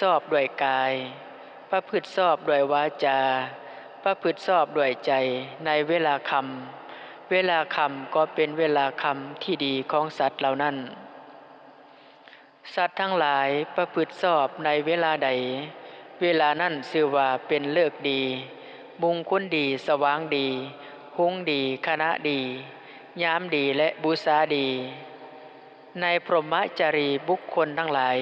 ຊອບດ້ວຍກາຍ, ປະພຶດຊອບດ້ວຍວາຈາ, ປະພຶດຊອບດ້ວຍໃຈໃນເວລາຄ່ຳ. ເວລາຄ່ຳກໍເປັນເວລາຄ່ຳທີ່ດີຂອງສັດເຫຼົ່ານັ້ນ. ສັດທັງຫຼາຍປະພຶດຊອບໃນເວລາໃດ, ເວລານັ້ນຊື່ວ່າເປັນເລີກດີ, ມຸງຄຸນດີ, ສະຫວ່າງດີ, ຮຸ່ງດີ, ຄະນະດີ, ຍາມດີ ແລະ ບູຊາດີ. ໃນພົມມະຈາຣີບຸກຄົນທັງຫຼາຍ,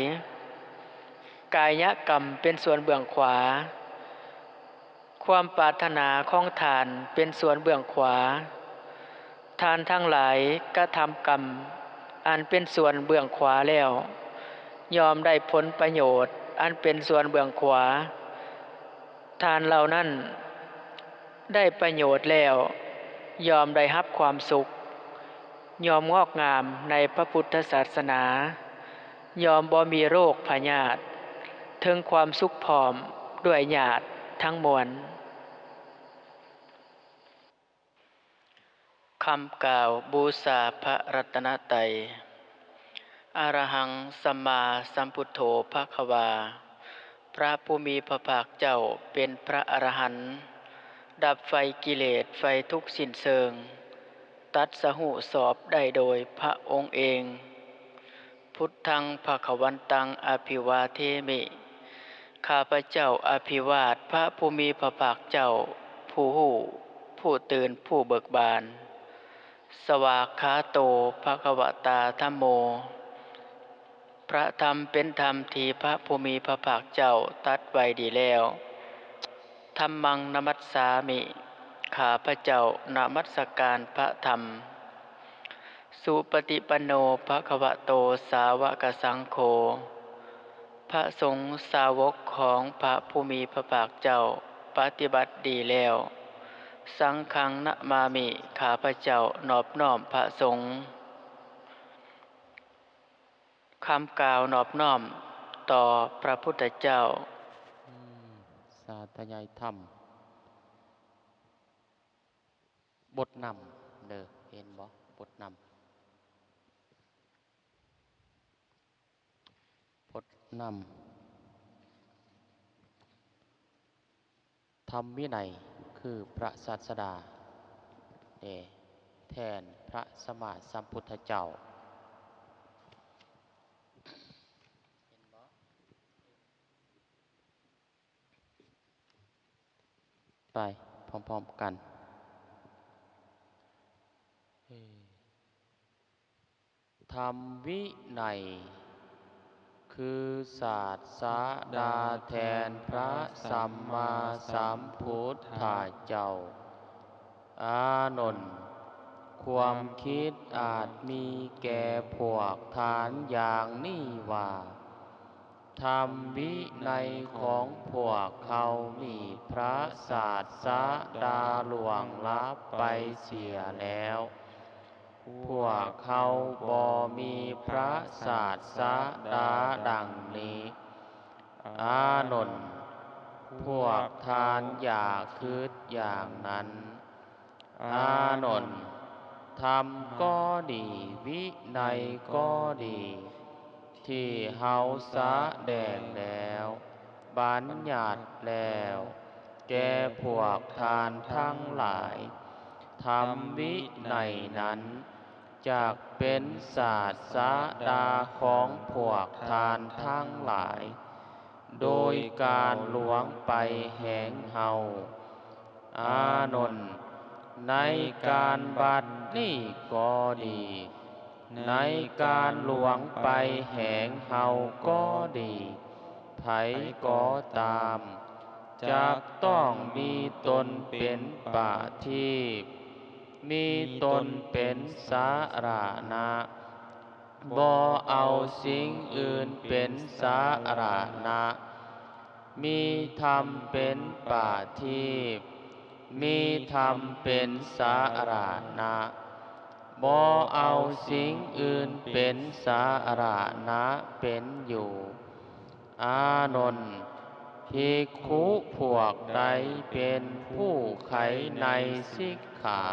ກາຍະກຳເປັນສ່ວນເບື້ອງຂວາ, ຄວາມປາດຖະໜາຂອງທ່ານເປັນສ່ວນເບື້ອງຂວາ. ທ່ານທັງຫຼາຍກະທຳກຳອັນເປັນສ່ວນເບື້ອງຂວາແລ້ວ, ຍ່ອມໄດ້ຜົນປະໂຫຍດອັນເປັນສ່ວນເບື້ອງຂວາ. ທ່ານເຫຼົ່ານັ້ນໄດ້ປະໂຫຍດແລ້ວ, ຍ່ອມໄດ້ຮັບຄວາມສຸກ, ຍ່ອມງອກງາມໃນພະພຸດທະສາສະໜາ, ຍ່ອມບໍ່ມີໂລກພະຍາດ, ເຖິງຄວາມສຸກພ້ອມດ້ວຍຍາດທັງມວນ. ຄຳກ່າວບູຊາພະລັດຕະນະໄຕ. ອະລະຫັງ ສຳມາສຳພຸດໂທ ພະຄະວາ. ພະຜູ້ມີພະພາກເຈົ້າເປັນພະອະລະຫັນ, ດັບໄຟກິເລດໄຟທຸກສິ້ນເຊີງ, ຕັດສະຮູ້ຊອບໄດ້ໂດຍພະອົງເອງ. ພຸດທັງພະຄະວັນຕັງ ອະພິວາເທມິ. ຂ້າພະເຈົ້າອະພິວາດພະຜູ້ມີພະພາກເຈົ້າ, ຜູ້ຮູ້, ຜູ້ຕື່ນ, ຜູ້ເບີກບານ. ສະຫວາກຂາໂຕ ພະຄະວະຕາ ທຳໂມ. ພະທຳເປັນທຳທີ່ພະຜູ້ມີພະພາກເຈົ້າຕັດໄວ້ດີແລ້ວ. ທຳມັງ ນະມັດສາມິ. ຂ້າພະເຈົ້ານະມັດສະການພະທຳ. ສຸປະຕິປັນໂນ ພະຄະວະໂຕ ສາວະກະສັງໂຄ. ພະສົງສາວົກຂອງພະຜູ້ມີພະພາກເຈົ້າປະຕິບັດດີແລ້ວ. ສັງຄັງ ນະມາມິ. ຂ້າພະເຈົ້ານອບນ້ອມພະສົງ. ຄຳກ່າວນອບນ້ອມຕໍ່ພະພຸດທະເຈົ້າ. ອືມ ສາທະຍາຍທຳ ບົດນຳເດີ ເຫັນບໍ່? ບົດນຳ ບົດນຳ. ທຳວິໄນຄືພະສາດສະດາ ແດ່ ແທນພະສຳມາສຳພຸດທະເຈົ້າ. ເຫັນບໍ່? ໄປພ້ອມໆກັນ. ທຳວິໄນຄືສາດສະດາແທນພະສຳມາສຳພຸດທະເຈົ້າ. ອານົນ, ຄວາມຄິດອາດມີແກ່ພວກທ່ານຢ່າງນີ້ວ່າ, ທຳວິໄນຂອງພວກເຮົານີ້ພະສາດສະດາລ່ວງລັບໄປເສຍແລ້ວ. ພວກເຮົາບໍ່ມີພະສາດສະດາດັ່ງນີ້. ອານົນ, ພວກທ່ານຢ່າຄິດຢ່າງນັ້ນ. ອານົນ, ທຳກໍດີ, ວິໄນກໍດີ ທີ່ເຮົາສະແດງແລ້ວ, ບັນຍັດແລ້ວ ແກ່ພວກທ່ານທັງຫຼາຍ, ທຳວິໄນນັ້ນຈັກເປັນສາດສະດາຂອງພວກທ່ານທັງຫຼາຍ, ໂດຍການຫຼວງໄປແຫ່ງເຮົາ. ອານົນ, ໃນການບັດນີ້ກໍດີ, ໃນການຫຼວງໄປແຫ່ງເຮົາກໍດີ, ໃຜກໍຕາມ ຈັກຕ້ອງມີຕົນເປັນປະທີບ, ມີຕົນເປັນສາລະນະ, ບໍ່ເອົາສິ່ງອື່ນເປັນສາລະນະ, ມີທຳເປັນປະທີບ, ມີທຳເປັນສາລະນະ, ບໍ່ເອົາສິ່ງອື່ນເປັນສາລະນະເປັນຢູ່. ອານົນ, ພິກຂຸພວກໃດເປັນຜູ້ໃຄໃນສິກຂາ,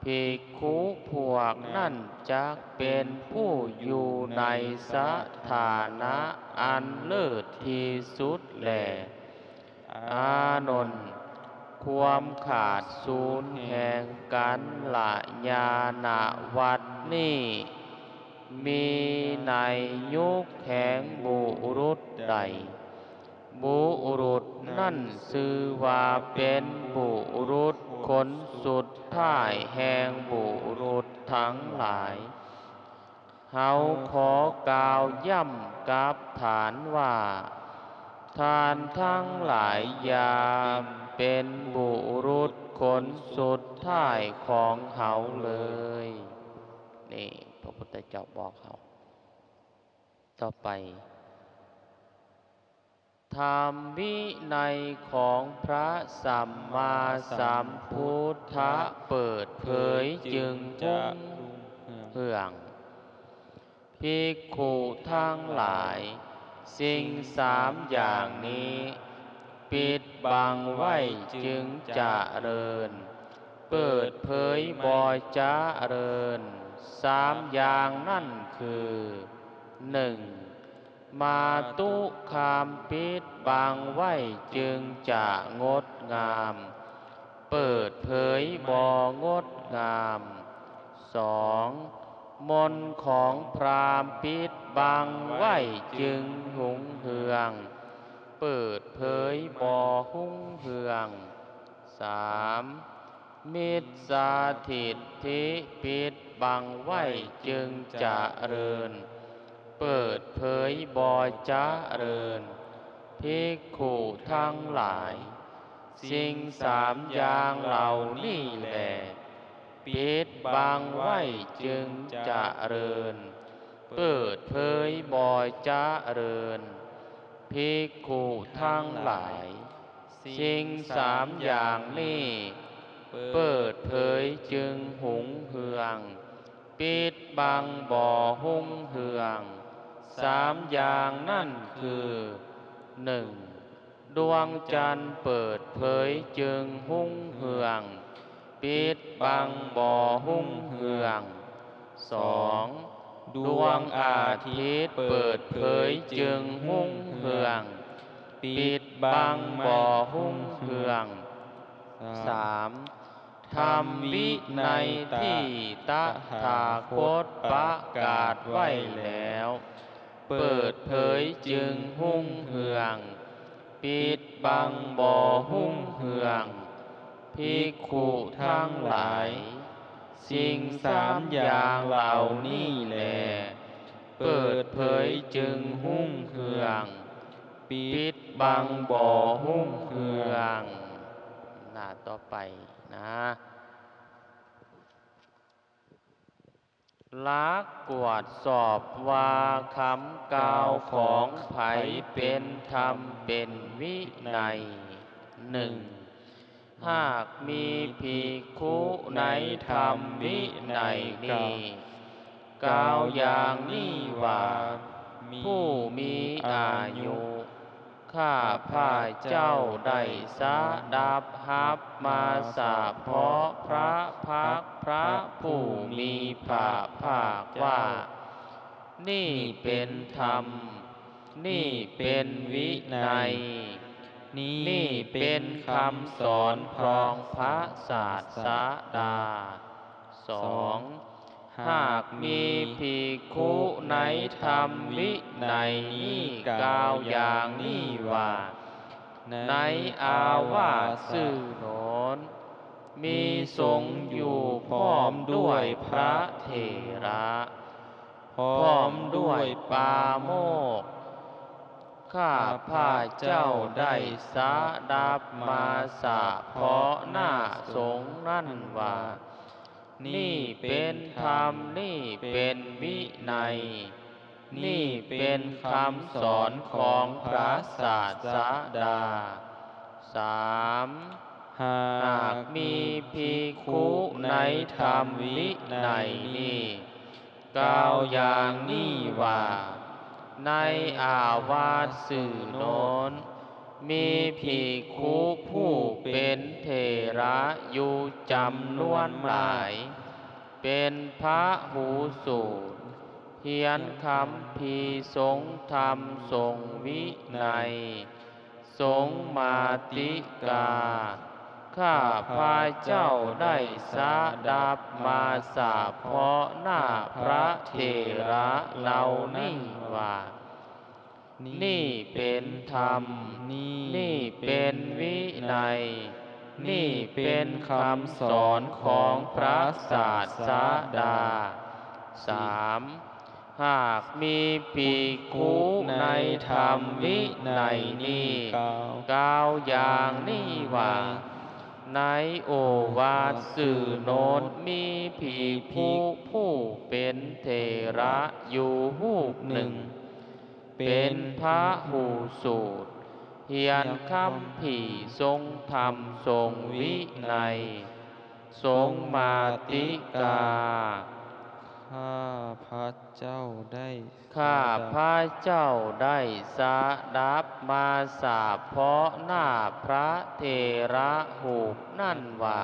ພິກຂຸພວກນັ້ນຈັກເປັນຜູ້ຢູ່ໃນສະຖານະອັນເລີດ ທີ່ສຸດແລ. ອານົນ, ຄວາມຂາດສູນແຫ່ງກັນລະຍານະວັດນີ້ ມີໃນຍຸກແຫ່ງບຸລຸດໃດ? ບຸລຸດນັ້ນຊື່ວ່າເປັນບຸລຸດຄົນສຸດທ້າຍແຫ່ງບຸລຸດທັງຫຼາຍ. ເຮົາຂໍກ່າວຢ້ຳກັບທ່ານວ່າ ທ່ານທັງຫຼາຍຢ່າເປັນບຸລຸດຄົນສຸດທ້າຍຂອງເຮົາເລີຍ. ນີ້ພະພຸດທະເຈົ້າບອກເຮົາ. ຕໍ່ໄປ ທຳວິໄນຂອງພະສຳມາສຳພຸດທະເປີດເຜີຍຈຶ່ງຮຸ່ງເຮືອງ. ພິກຂຸທັງຫຼາຍ, ສິ່ງສາມຢ່າງນີ້ປິດບັງໄວ້ຈຶ່ງຈະເລີນ, ເປີດເຜີຍບໍ່ຈະເລີນ. ສາມຢ່າງນັ້ນຄື ໜຶ່ງ ມາຕຸຄາມປິດບັງໄວ້ຈຶ່ງຈະງົດງາມ, ເປີດເຜີຍບໍ່ງົດງາມ. ສອງ ມົນຂອງພຣາມປິດບັງໄວ້ຈຶ່ງຮຸ່ງເຮືອງ, ເປີດເຜີຍບໍ່ຮຸ່ງເຮືອງ. ສາມ ມິດສາທິດຖິປິດບັງໄວ້ຈຶ່ງຈະເລີນ, ເປີດເຜີຍບໍ່ຈະເລີນ. ພິກຂຸທັງຫຼາຍ, ສິ່ງສາມຢ່າງເຫຼົ່ານີ້ແລ ປິດບັງໄວ້ຈຶ່ງຈະເລີນ, ເປີດເຜີຍບໍ່ຈະເລີນ. ພິກຂຸທັງຫຼາຍ, ສິ່ງສາມຢ່າງນີ້ເປີດເຜີຍຈຶ່ງຮຸ່ງເຮືອງ, ປິດບັງບໍ່ຮຸ່ງເຮືອງ. ສາມຢ່າງນັ້ນຄື ໜຶ່ງ ດວງຈັນເປີດເຜີຍຈຶ່ງຮຸ່ງເຮືອງ, ປິດບັງບໍ່ຮຸ່ງເຮືອງ. ສອງ ດວງອາທິດເປີດເຜີຍຈຶ່ງຮຸ່ງເຮືອງ, ປິດບັງບໍ່ຮຸ່ງເຮືອງ. ສາມ ທຳວິໄນທີ່ຕະຖາຄົດປະກາດໄວ້ແລ້ວ ເປີດເຜີຍຈຶ່ງຮຸ່ງເຮືອງ, ປິດບັງບໍ່ຮຸ່ງເຮືອງ. ພິກຂຸທັງຫຼາຍ, ສິ່ງສາມຢ່າງເຫຼົ່ານີ້ແລ ເປີດເຜີຍຈຶ່ງຮຸ່ງເຮືອງ, ປິດບັງບໍ່ຮຸ່ງເຮືອງ. ໜ້າຕໍ່ໄປນະ. ຫຼັກກວດສອບວ່າຄຳກ່າວຂອງໃຜເປັນທຳເປັນວິໄນ. ໜຶ່ງ ຫາກມີພິກຂຸໃນທຳວິໄນນີ້ ກ່າວຢ່າງນີ້ວ່າ ຜູ້ມີອາຍຸ ຂ້າພະເຈົ້າໄດ້ສະດັບຮັບມາສະເພາະພະພັກພະຜູ້ມີພະພາກວ່າ ນີ້ເປັນທຳ, ນີ້ເປັນວິໄນ, ນີ້ເປັນຄຳສອນຂອງພະສາດສະດາ. ສອງ ຫາກມີພິກຂຸໃນທຳວິໄນນີ້ກ່າວຢ່າງນີ້ວ່າ ໃນອາວາດຊື່ໂນນ ມີສົງຢູ່ພ້ອມດ້ວຍພະເຖລະ ພ້ອມດ້ວຍປາໂມກ ຂ້າພະເຈົ້າໄດ້ສະດັບມາສະເພາະໜ້າສົງນັ້ນວ່າ ນີ້ເປັນທຳ, ນີ້ເປັນວິໄນ, ນີ້ເປັນຄຳສອນຂອງພະສາດສະດາ. ສາມ ຫາກມີພິກຂຸໃນທຳວິໄນນີ້ ກ່າວຢ່າງນີ້ວ່າ ໃນອາວາດຊື່ໂນນ ມີພິກຂຸຜູ້ເປັນເຖລະຢູ່ຈຳນວນຫຼາຍ ເປັນພະຫູສູດ ຮຽນຄຳພີ ຊົງທຳ ຊົງວິໄນ ຊົງມາຕິກາ ຂ້າພະເຈົ້າໄດ້ສະດັບມາສະເພາະໜ້າພະເຖລະເຫຼົ່ານີ້ວ່າ ນີ້ເປັນທຳ, ນີ້ເປັນວິໄນ, ນີ້ເປັນຄຳສອນຂອງພະສາດສະດາ. ສາມ ຫາກມີພິກຂຸໃນທຳວິໄນນີ້ກ່າວຢ່າງນີ້ວ່າ ໃນໂອວາດຊື່ໂນ້ນມີພິກຂຸຜູ້ເປັນເຖລະຢູ່ຮູບໜຶ່ງ ເປັນພະຫູສູດ ຮຽນຄຳພີ ຊົງທຳ ຊົງວິໄນ ຊົງມາຕິກາ ຂ້າພະເຈົ້າໄດ້ ຂ້າພະເຈົ້າໄດ້ສະດັບມາສະເພາະໜ້າພະເຖລະຮູບນັ້ນວ່າ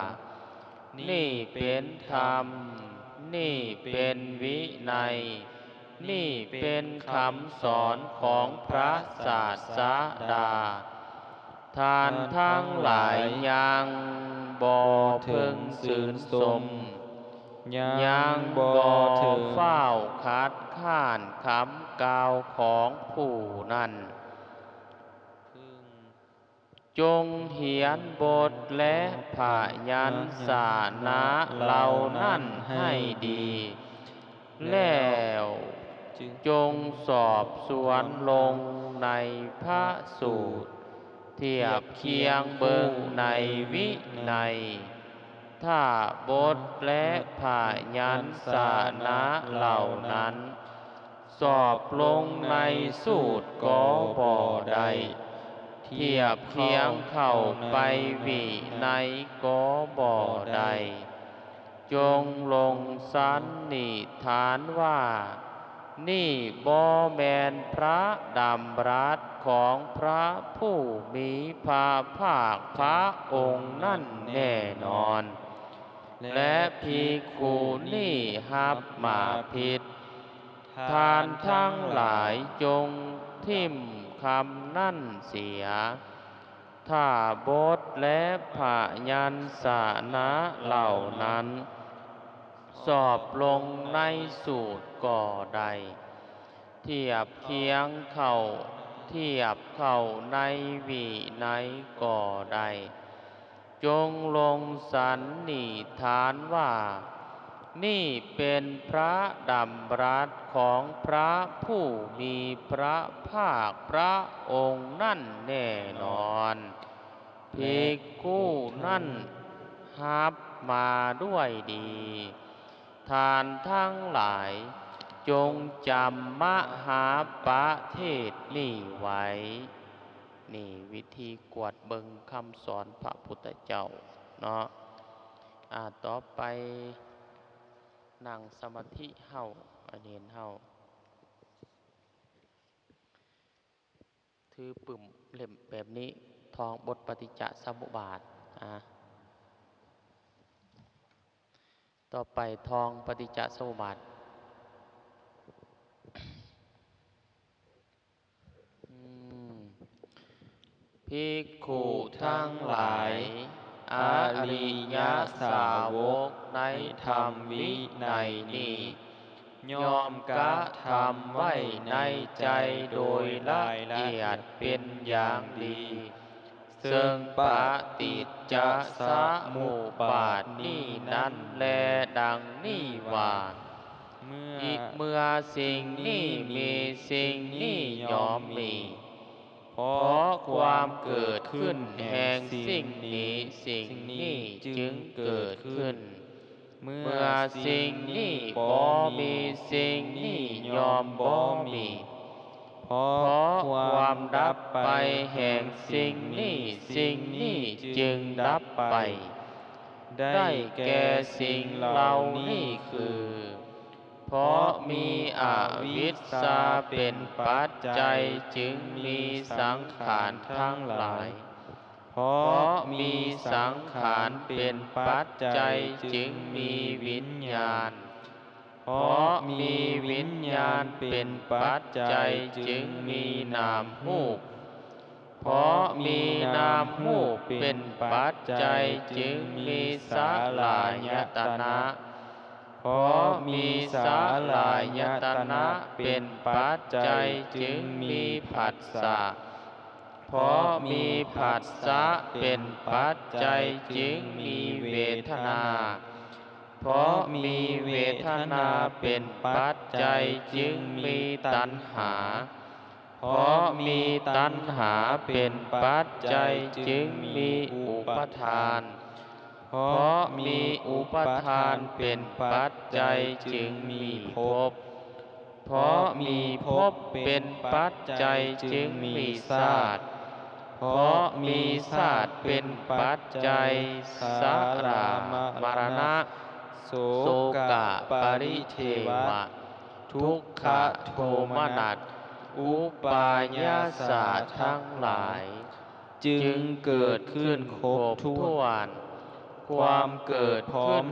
ນີ້ເປັນທຳ, ນີ້ເປັນວິໄນ, ນີ້ເປັນຄຳສອນຂອງພະສາດສະດາ. ທ່ານທັງຫຼາຍຍັງບໍ່ເພິ່ງຊື່ນຊົມ, ຍັງບໍ່ຟ້າວຄັດຄ້ານຄຳກ່າວຂອງຜູ້ນັ້ນ. ຈົ່ງຮຽນບົດ ແລະ ພະຍັນຊະນະເຫຼົ່ານັ້ນໃຫ້ດີ, ແລ້ວຈົ່ງສອບສວນລົງໃນພະສູດ, ທຽບຄຽງເບິ່ງໃນວິໄນ, ຖ້າບົດ ແລະ ພະຍັນຊະນະເຫຼົ່ານັ້ນ ສອບລົງໃນສູດກໍບໍ່ໄດ້, ທຽບຄຽງເຂົ້າໄປວິໄນກໍບໍ່ໄດ້. ຈົ່ງລົງສັນນິຖານວ່າ ນີ້ບໍ່ແມ່ນພະດຳລັດຂອງພະຜູ້ມີພະພາກພະອົງນັ້ນແນ່ນອນ. ແລະ ພິກຂຸນີ້ຮັບມາຜິດ. ທ່ານທັງຫຼາຍຈົ່ງຖິ້ມຄຳນັ້ນເສຍ, ຖ້າບົດ ແລະ ພະຍັນຊະນະເຫຼົ່ານັ້ນ ສອບລົງໃນສູດກໍໄດ້, ທຽບຄຽງເຂົ້າ, ທຽບເຂົ້າໃນວິໄນກໍໄດ້. ຈົ່ງລົງສັນນິຖານວ່າ ນີ້ເປັນພະດຳລັດຂອງພະຜູ້ມີພະພາກພະອົງນັ້ນແນ່ນອນ. ພິກຂຸນັ້ນຮັບມາດ້ວຍດີ. ທ່ານທັງຫຼາຍ ຈົ່ງຈຳມະຫາປະເທດນີ້ໄວ້. ນີ້ວິທີກວດເບິ່ງຄຳສອນພະພຸດທະເຈົ້າເນາະ. ອາ ຕໍ່ໄປນັ່ງສະມາທິເຮົາ, ອາ ເນນເຮົາ ຖືປຶ້ມເຫຼັ້ມແບບນີ້ ທ່ອງບົດປະຕິດຈະສະມຸບາດ. ອາ ຕໍ່ໄປທ່ອງປະຕິດຈະສະມຸບາດ. ອືມ ພິກຂຸທັງຫຼາຍ, ອະລິຍະສາວົກໃນທຳວິໄນນີ້ ຍ່ອມກະທຳໄວ້ໃນໃຈໂດຍລະອຽດເປັນຢ່າງດີ. ເຊິ່ງປະຕິດຈະສະມຸບາດນີ້ນັ້ນແລ ດັ່ງນີ້ວ່າ ເມື່ອ ເມື່ອສິ່ງນີ້ມີ ສິ່ງນີ້ຍ່ອມມີ, ເພາະຄວາມເກີດຂຶ້ນແຫ່ງສິ່ງນີ້ ສິ່ງນີ້ຈຶ່ງເກີດຂຶ້ນ. ເມື່ອສິ່ງນີ້ບໍ່ມີ ສິ່ງນີ້ຍ່ອມບໍ່ມີ, ເພາະຄວາມດັບໄປແຫ່ງສິ່ງນີ້ ສິ່ງນີ້ຈຶ່ງດັບໄປ. ໄດ້ແກ່ສິ່ງເຫຼົ່ານີ້ຄື ເພາະມີອະວິດຊາເປັນປັດໄຈ ຈຶ່ງມີສັງຂານທັງຫຼາຍ. ເພາະມີສັງຂານເປັນປັດໄຈ ຈຶ່ງມີວິນຍານ. ເພ ເພາະມີວິນຍານເປັນປັດໄຈ ຈຶ່ງມີນາມຮູບ. ເພາະມີນາມຮູບເປັນປັດໄຈ ຈຶ່ງມີສະລາຍະຕະນະ. ເພາະມີສະລາຍະຕະນະເປັນປັດໄຈ ຈຶ່ງມີຜັດສະ. ເພາະມີຜັດສະເປັນປັດໄຈ ຈຶ່ງມີເວທະນາ. ເພາະມີເວທະນາເປັນປັດໄຈ ຈຶ່ງມີຕັນຫາ. ເພາະມີຕັນຫາເປັນປັດໄຈ ຈຶ່ງມີອຸປາທານ. ເພາະມີອຸປາທານເປັນປັດໄຈ ຈຶ່ງມີພົບ. ເພາະມີພົບເປັນປັດໄຈ ຈຶ່ງມີຊາດ. ເພາະມີຊາດເປັນປັດໄຈ ຊະລາ ມະລະນະ ໂສກະ ປະລິເທວະ ທຸກຂະ ໂທມະນັດ ອຸປາຍາສະທັງຫຼາຍ ຈຶ່ງເກີດຂຶ້ນຄົບຖ້ວນ. ຄວາມເກີດຂຶ້ນ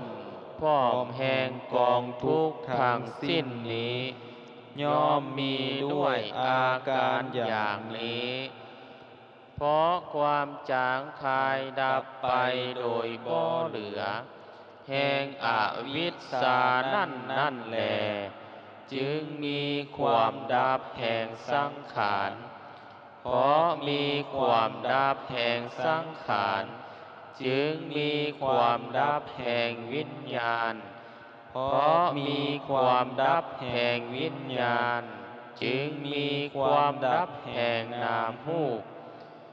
ພ້ອມແຫ່ງກອງທຸກທັງສິ້ນນີ້ ຍ່ອມມີດ້ວຍອາການຢ່າງນີ້. ເພາະຄວາມຈາງຄາຍດັບໄປໂດຍບໍ່ເຫຼືອ ແຫ່ງອະວິດຊານັ້ນນັ້ນແລ ຈຶ່ງມີຄວາມດັບແຫ່ງສັງຂານ. ເພາະມີຄວາມດັບແຫ່ງສັງຂານ ຈຶ່ງມີຄວາມດັບແຫ່ງວິນຍານ. ເພາະມີຄວາມດັບແຫ່ງວິນຍານ ຈຶ່ງມີຄວາມດັບແຫ່ງນາມຮູບ.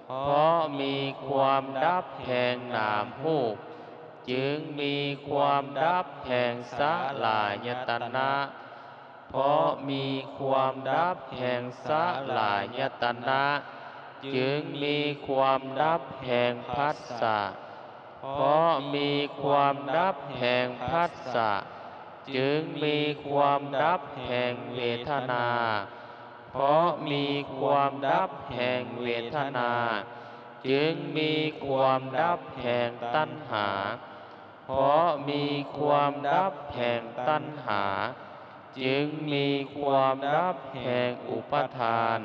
ເພາະມີຄວາມດັບແຫ່ງນາມຮູບ ຈຶ່ງມີຄວາມດັບແຫ່ງສະລາຍະຕະນະ. ເພາະມີຄວາມດັບແຫ່ງສະລາຍະຕະນະ ຈຶ່ງມີຄວາມດັບແຫ່ງຜັດສະ. ເພາະມີຄວາມດັບແຫ່ງຜັດສະ ຈຶ່ງມີຄວາມດັບແຫ່ງເວທະນາ. ເພາະມີຄວາມດັບແຫ່ງເວທະນາ ຈຶ່ງມີຄວາມດັບແຫ່ງຕັນຫາ. ເພາະມີຄວາມດັບແຫ່ງຕັນຫາ ຈຶ່ງມີຄວາມດັບແຫ່ງອຸປາທານ.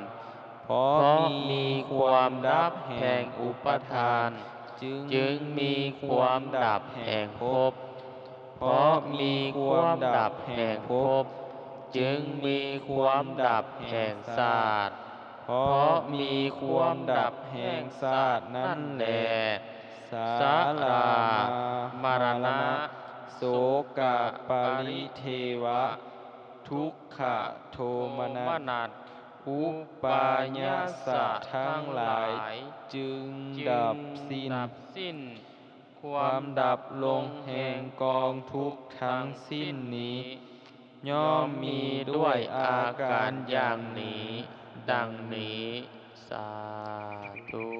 ເພາະມີຄວາມດັບແຫ່ງອຸປາທານ ຈຶ່ງມີຄວາມດັບແຫ່ງພົບ. ເພາະມີຄວາມດັບແຫ່ງພົບ ຈຶ່ງມີຄວາມດັບແຫ່ງຊາດ. ເພາະມີຄວາມດັບແຫ່ງຊາດນັ້ນແລ ຊະລາ ມະລະນະ ໂສກະ ປະລິເທວະ ທຸກຂະ ໂທມະນັດ ອຸປາຍາສະທັງຫຼາຍ ຈຶ່ງດັບສິ້ນ. ຄວາມດັບລົງແຫ່ງກອງທຸກທັງສິ້ນນີ້ ຍ່ອມມີດ້ວຍອາການຢ່າງນີ້ ດັ່ງນີ້. ສາທຸ.